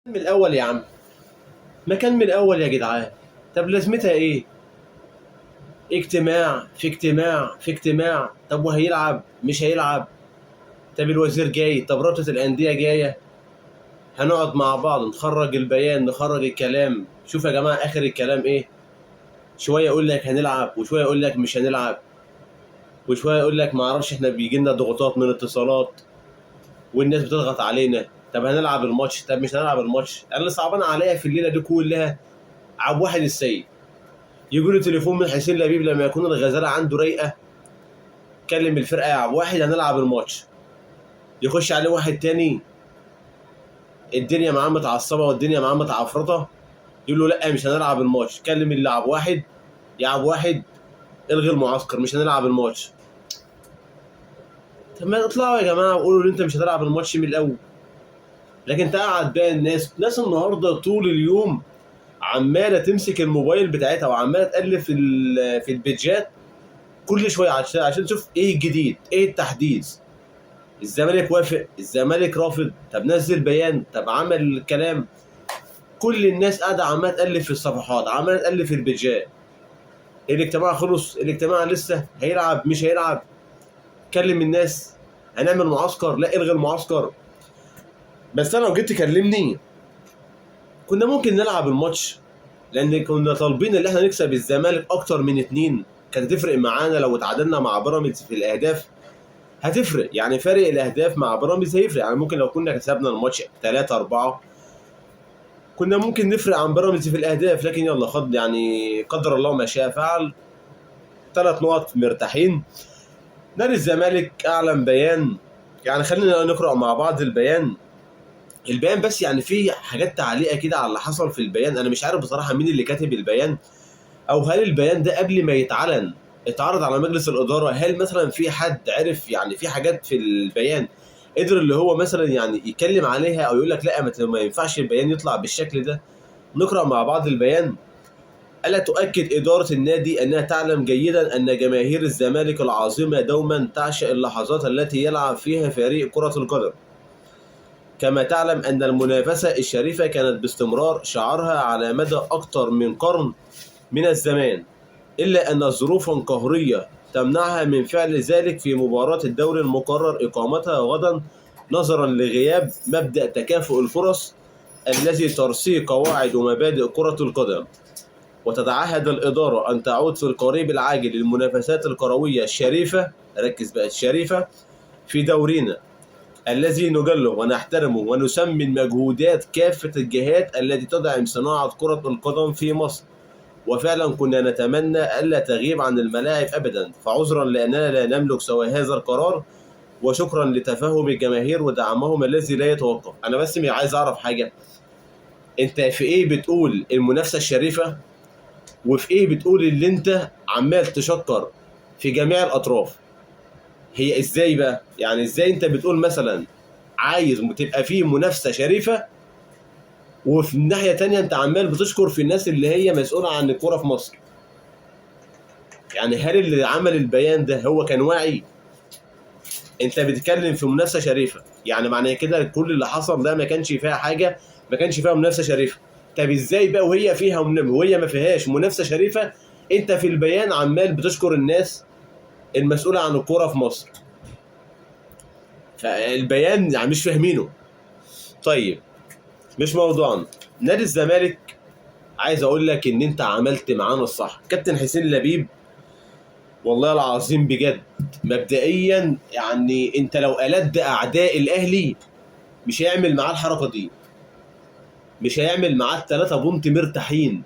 من الاول يا عم، ما كان من الاول يا جدعان. طب لازمتها ايه؟ اجتماع في اجتماع في اجتماع. طب وهيلعب مش هيلعب؟ طب الوزير جاي، طب رابطة الأندية جاية، هنقعد مع بعض نخرج البيان، نخرج الكلام. شوف يا جماعة آخر الكلام إيه. شوية يقول لك هنلعب، وشوية يقول لك مش هنلعب، وشوية يقول لك ما اعرفش احنا بيجي لنا ضغوطات من اتصالات والناس بتضغط علينا. طب هنلعب الماتش، طب مش هنلعب الماتش. انا اللي صعبان عليا في الليلة دي كلها عبد الواحد السيد، يجي له تليفون من حسين لبيب لما يكون الغزالة عنده رايقة، كلم الفرقة يا عبد الواحد هنلعب الماتش. يخش عليه واحد تاني الدنيا معاه متعصبه والدنيا معاه متعفرطه، يقول له لا مش هنلعب الماتش. كلم اللي عبد واحد، يا عبد واحد الغي المعسكر مش هنلعب الماتش. طب ما اطلعوا يا جماعة وقولوا ان انت مش هتلعب الماتش من الاول. لكن تقعد بقى الناس النهارده طول اليوم عماله تمسك الموبايل بتاعتها وعماله تقلب في البيجات كل شوية عشان تشوف ايه الجديد، ايه التحديث. الزمالك وافق، الزمالك رافض، طب نزل بيان، طب عمل الكلام. كل الناس قاعدة عماله تقلب في الصفحات، عماله تقلب في البيجات. الاجتماع خلص، الاجتماع لسه، هيلعب مش هيلعب، كلم الناس، هنعمل معسكر، لا الغي المعسكر. بس انا لو جيت تكلمني كنا ممكن نلعب الماتش، لان كنا طالبين ان احنا نكسب الزمالك اكتر من 2. كانت هتفرق معانا لو اتعادلنا مع بيراميدز في الاهداف، هتفرق يعني فارق الاهداف مع بيراميدز هيفرق. يعني ممكن لو كنا كسبنا الماتش 3-4 كنا ممكن نفرق عن بيراميدز في الاهداف. لكن يلا خد يعني قدر الله ما شاء فعل، 3 نقط مرتاحين. نادي الزمالك اعلن بيان، يعني خلينا نقرا مع بعض البيان. البيان بس يعني فيه حاجات تعليقه كده على اللي حصل في البيان. انا مش عارف بصراحة مين اللي كاتب البيان، او هل البيان ده قبل ما يتعلن اتعرض على مجلس الادارة؟ هل مثلا في حد عرف يعني في حاجات في البيان قدر اللي هو مثلا يعني يتكلم عليها او يقول لك لا ما ينفعش البيان يطلع بالشكل ده؟ نقرا مع بعض البيان. ألا تؤكد إدارة النادي أنها تعلم جيدا أن جماهير الزمالك العاصمة دوما تعشق اللحظات التي يلعب فيها فريق كرة القدم، كما تعلم أن المنافسة الشريفة كانت باستمرار شعارها على مدى أكثر من قرن من الزمان، إلا أن ظروفا قهرية تمنعها من فعل ذلك في مباراة الدوري المقرر إقامتها غدا، نظرا لغياب مبدأ تكافؤ الفرص الذي ترسيه قواعد ومبادئ كرة القدم. وتتعهد الإدارة أن تعود في القريب العاجل للمنافسات الكروية الشريفة، ركز بقى الشريفة، في دورينا الذي نجله ونحترمه ونسمن مجهودات كافة الجهات التي تدعم صناعة كرة القدم في مصر. وفعلا كنا نتمنى ألا تغيب عن الملاعب أبدا، فعذرا لأننا لا نملك سوى هذا القرار، وشكرا لتفهم الجماهير ودعمهم الذي لا يتوقف. أنا بس عايز أعرف حاجة، أنت في إيه بتقول المنافسة الشريفة، وفي إيه بتقول اللي أنت عمال تشكر في جميع الأطراف؟ هي إزاي بقى؟ يعني إزاي أنت بتقول مثلا عايز تبقى فيه منافسة شريفة، وفي الناحية تانية أنت عمال بتشكر في الناس اللي هي مسؤولة عن الكرة في مصر؟ يعني هل اللي عمل البيان ده هو كان واعي؟ أنت بتتكلم في منافسة شريفة، يعني معنى كده كل اللي حصل ده ما كانش فيها حاجة، ما كانش فيها منافسة شريفة. طب إزاي بقى وهي فيها وهي ما فيهاش منافسة شريفة، أنت في البيان عمال بتشكر الناس المسؤولة عن الكرة في مصر؟ فالبيان يعني مش فاهمينه. طيب مش موضوعنا. نادي الزمالك عايز اقول لك ان انت عملت معانا الصح. كابتن حسين لبيب والله العظيم بجد مبدئيا يعني انت لو ألد اعداء الاهلي مش هيعمل معاه الحركة دي، مش هيعمل معاه ال3 بونت مرتاحين.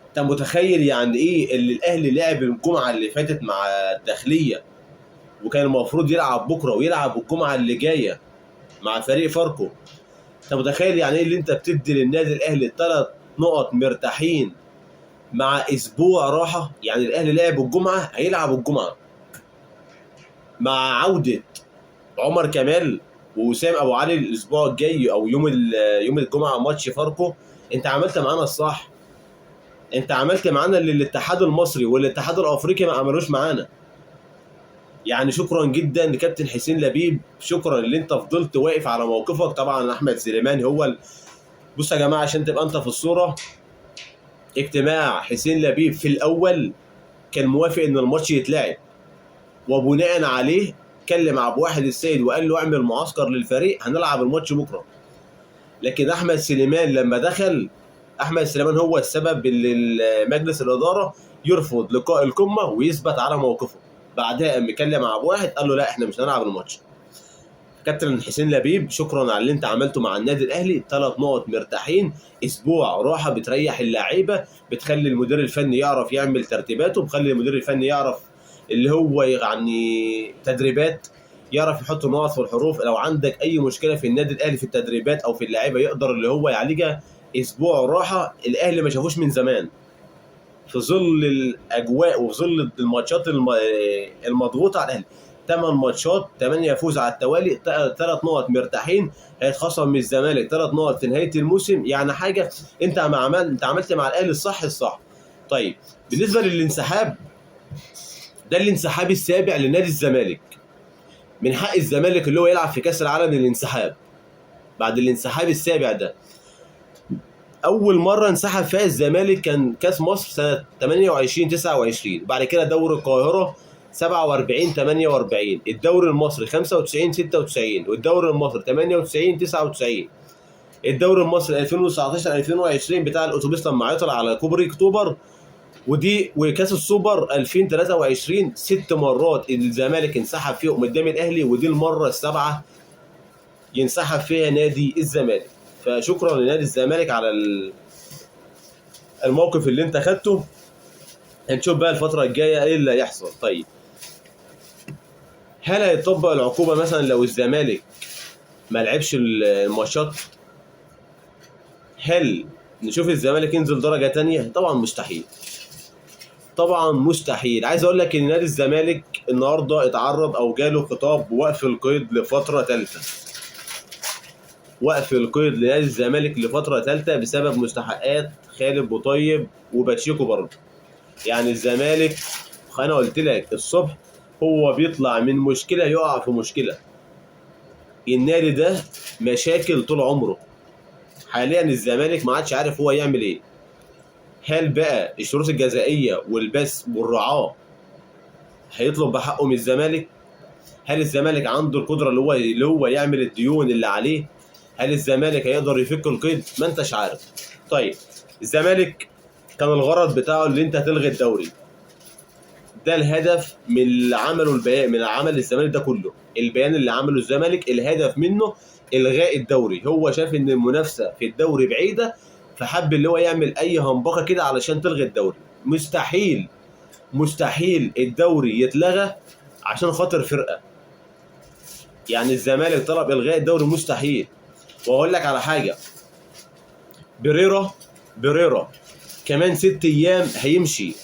انت متخيل يعني ايه اللي الاهلي لعب الجمعة اللي فاتت مع الداخلية، وكان المفروض يلعب بكره ويلعب الجمعة اللي جاية مع فريق فاركو؟ انت متخيل يعني ايه اللي انت بتدي للنادي الاهلي 3 نقط مرتاحين مع اسبوع راحة؟ يعني الاهلي لعب الجمعة هيلعب الجمعة مع عوده عمر كمال ووسام ابو علي الاسبوع الجاي او يوم الجمعة ماتش فاركو. انت عملت معانا الصح، انت عملت معانا اللي الاتحاد المصري والاتحاد الافريقي ما عملوش معانا. يعني شكرا جدا لكابتن حسين لبيب، شكرا اللي انت فضلت واقف على موقفك. طبعا احمد سليمان هو بص يا جماعة عشان تبقى انت في الصورة، اجتماع حسين لبيب في الاول كان موافق ان الماتش يتلعب، وبناء عليه كلم عبد الواحد السيد وقال له اعمل معسكر للفريق هنلعب الماتش بكره. لكن احمد سليمان لما دخل، احمد سليمان هو السبب اللي مجلس الادارة يرفض لقاء القمه ويثبت على موقفه. بعدها قام مكلم عبد الواحد قال له لا احنا مش هنلعب الماتش. كابتن حسين لبيب شكرا على اللي انت عملته مع النادي الاهلي، 3 نقط مرتاحين، اسبوع راحة بتريح اللعيبة، بتخلي المدير الفني يعرف يعمل ترتيباته، بتخلي المدير الفني يعرف اللي هو يعني تدريبات، يعرف يحط نقط في الحروف. لو عندك اي مشكلة في النادي الاهلي في التدريبات او في اللعيبة يقدر اللي هو يعالجها. اسبوع راحة الاهلي ما شافوش من زمان في ظل الاجواء وفي ظل الماتشات المضغوطه على الاهلي. 8 ماتشات 8 فوز على التوالي، 3 نقط مرتاحين، هيتخصم من الزمالك 3 نقط في نهاية الموسم. يعني حاجة انت انت عملت مع الاهلي الصح الصح. طيب بالنسبة للانسحاب، ده الانسحاب السابع لنادي الزمالك. من حق الزمالك اللي هو يلعب في كاس العالم للانسحاب بعد الانسحاب السابع ده. اول مرة انسحب فيها الزمالك كان كاس مصر سنة 28 29، بعد كده دوري القاهرة 47 48، الدوري المصري 95 96، والدوري المصري 98 99، الدوري المصري 2019 2020 بتاع الاتوبيس لما عطل على كوبري اكتوبر، ودي وكاس السوبر 2023. 6 مرات الزمالك انسحب فيهم قدام الاهلي، ودي المرة السابعة ينسحب فيها نادي الزمالك. فشكرا لنادي الزمالك على الموقف اللي انت خدته. هنشوف بقى الفترة الجاية ايه اللي هيحصل. طيب هل هيطبق العقوبة مثلا لو الزمالك ما لعبش الماتشات؟ هل نشوف الزمالك ينزل درجه تانية؟ طبعا مستحيل، طبعا مستحيل. عايز اقول لك ان نادي الزمالك النهارده اتعرض او جاله خطاب بوقف القيد لفترة ثالثة. وقف القيد لنادي الزمالك لفترة ثالثة بسبب مستحقات خالد بوطيب وباتشيكو برضه. يعني الزمالك انا قلت لك الصبح هو بيطلع من مشكلة يقع في مشكلة. النادي ده مشاكل طول عمره. حاليا الزمالك ما عادش عارف هو يعمل ايه. هل بقى الشروط الجزائيه والبث والرعاه هيطلب بحقه من الزمالك؟ هل الزمالك عنده القدرة اللي هو يعمل الديون اللي عليه؟ هل الزمالك هيقدر يفك القيد؟ ما انتش عارف. طيب الزمالك كان الغرض بتاعه اللي انت تلغي الدوري، ده الهدف من اللي عمله البيان، من عمل الزمالك ده كله. البيان اللي عمله الزمالك الهدف منه الغاء الدوري. هو شاف ان المنافسة في الدوري بعيدة، فحب اللي هو يعمل اي همبكه كده علشان تلغي الدوري. مستحيل، مستحيل الدوري يتلغى عشان خاطر فرقه. يعني الزمالك طلب الغاء الدوري، مستحيل. واقول لك على حاجة، بيريرا كمان 6 ايام هيمشي.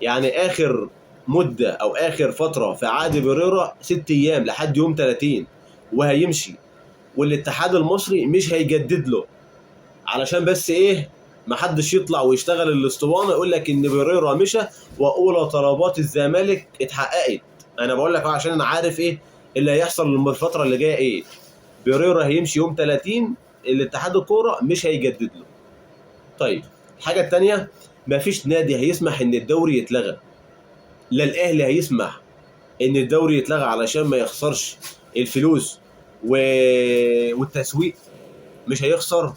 يعني اخر مده او اخر فترة في عقد بيريرا 6 ايام لحد يوم 30 وهيمشي، والاتحاد المصري مش هيجدد له، علشان بس ايه، محدش يطلع ويشتغل الاسطوانة يقول لك ان بيريرا مشى واولى طلبات الزمالك اتحققت. انا بقول لك عشان انا عارف ايه اللي هيحصل الفترة اللي جاية. ايه، بيريرا هيمشي يوم 30، الاتحاد الكورة مش هيجدد له. طيب الحاجة الثانية، مفيش نادي هيسمح ان الدوري يتلغى. لا الاهلي هيسمح ان الدوري يتلغى علشان ما يخسرش الفلوس والتسويق، مش هيخسر،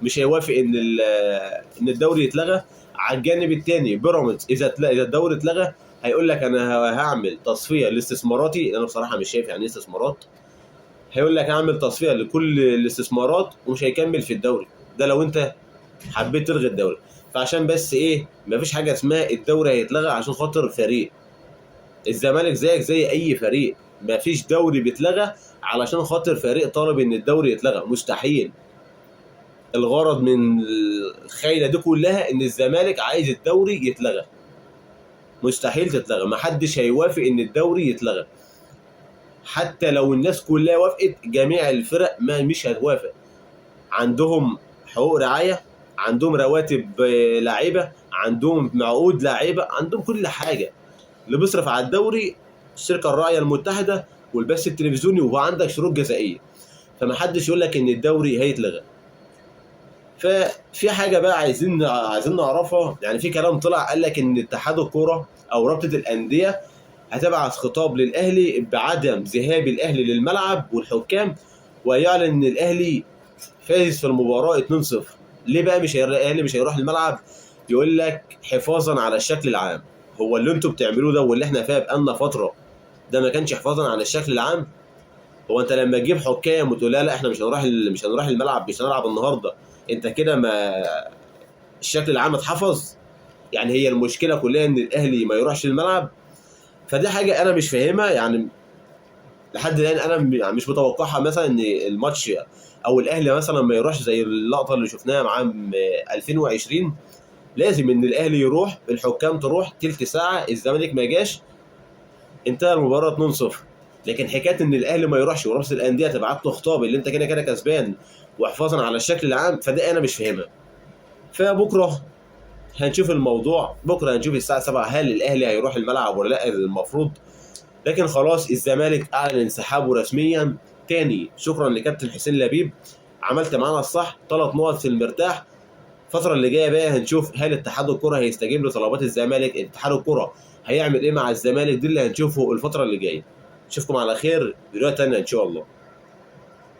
مش هيوافق ان الدوري يتلغى. على الجانب الثاني بيراميدز اذا الدوري اتلغى هيقول لك انا هعمل تصفية لاستثماراتي. انا بصراحة مش شايف يعني ايه استثمارات. هيقول لك هعمل تصفية لكل الاستثمارات ومش هيكمل في الدوري ده لو انت حبيت تلغي الدوري. فعشان بس ايه، مفيش حاجة اسمها الدوري هيتلغى عشان خاطر فريق. الزمالك زيك زي اي فريق، مفيش دوري بيتلغى علشان خاطر فريق طالب ان الدوري يتلغى، مستحيل. الغرض من الخيله دي كلها ان الزمالك عايز الدوري يتلغى، مستحيل تتلغى، محدش هيوافق ان الدوري يتلغى. حتى لو الناس كلها وافقت، جميع الفرق ما مش هتوافق. عندهم حقوق رعاية، عندهم رواتب لعيبة، عندهم عقود لعيبة، عندهم كل حاجة. اللي بيصرف على الدوري الشركة الراعيه المتحدة والبث التلفزيوني، وعندك شروط جزائيه. فمحدش يقول لك ان الدوري هيتلغى. ففي حاجة بقى عايزين نعرفها، يعني في كلام طلع قال لك ان اتحاد الكورة او رابطه الاندية هتبعت خطاب للاهلي بعدم ذهاب الاهلي للملعب والحكام، ويعلن ان الاهلي فايز في المباراة 2-0. ليه بقى مش الاهلي مش هيروح الملعب؟ يقول لك حفاظا على الشكل العام. هو اللي انتوا بتعملوه ده واللي احنا فيها بقالنا فترة ده ما كانش حفاظا على الشكل العام؟ هو انت لما تجيب حكام وتقول لا احنا مش هنروح الملعب، مش هنلعب النهارده، انت كده ما الشكل العام اتحفظ؟ يعني هي المشكلة كلها ان الاهلي ما يروحش الملعب؟ فدي حاجة انا مش فاهمها، يعني لحد الان انا مش متوقعها مثلا ان الماتش او الاهلي مثلا ما يروحش زي اللقطة اللي شفناها مع عام 2020. لازم ان الاهلي يروح، الحكام تروح تلت ساعة، الزمالك ما جاش، انتهى المباراة 2-0. لكن حكاية ان الاهلي ما يروحش ورابطه الاندية تبعت له خطاب اللي انت كده كده كسبان وحفاظا على الشكل العام، فده انا مش فاهمها. فبكرة هنشوف الموضوع، بكره هنشوف الساعة 7 هل الاهلي هيروح الملعب ولا لا المفروض. لكن خلاص الزمالك اعلن انسحابه رسميا. تاني شكرا لكابتن حسين لبيب، عملت معانا الصح، 3 نقط في المرتاح. الفترة اللي جاية بقى هنشوف هل اتحاد الكره هيستجيب لطلبات الزمالك، اتحاد الكره هيعمل ايه مع الزمالك، دي اللي هنشوفه الفترة اللي جاية. اشوفكم على خير فيديوهات تانية ان شاء الله.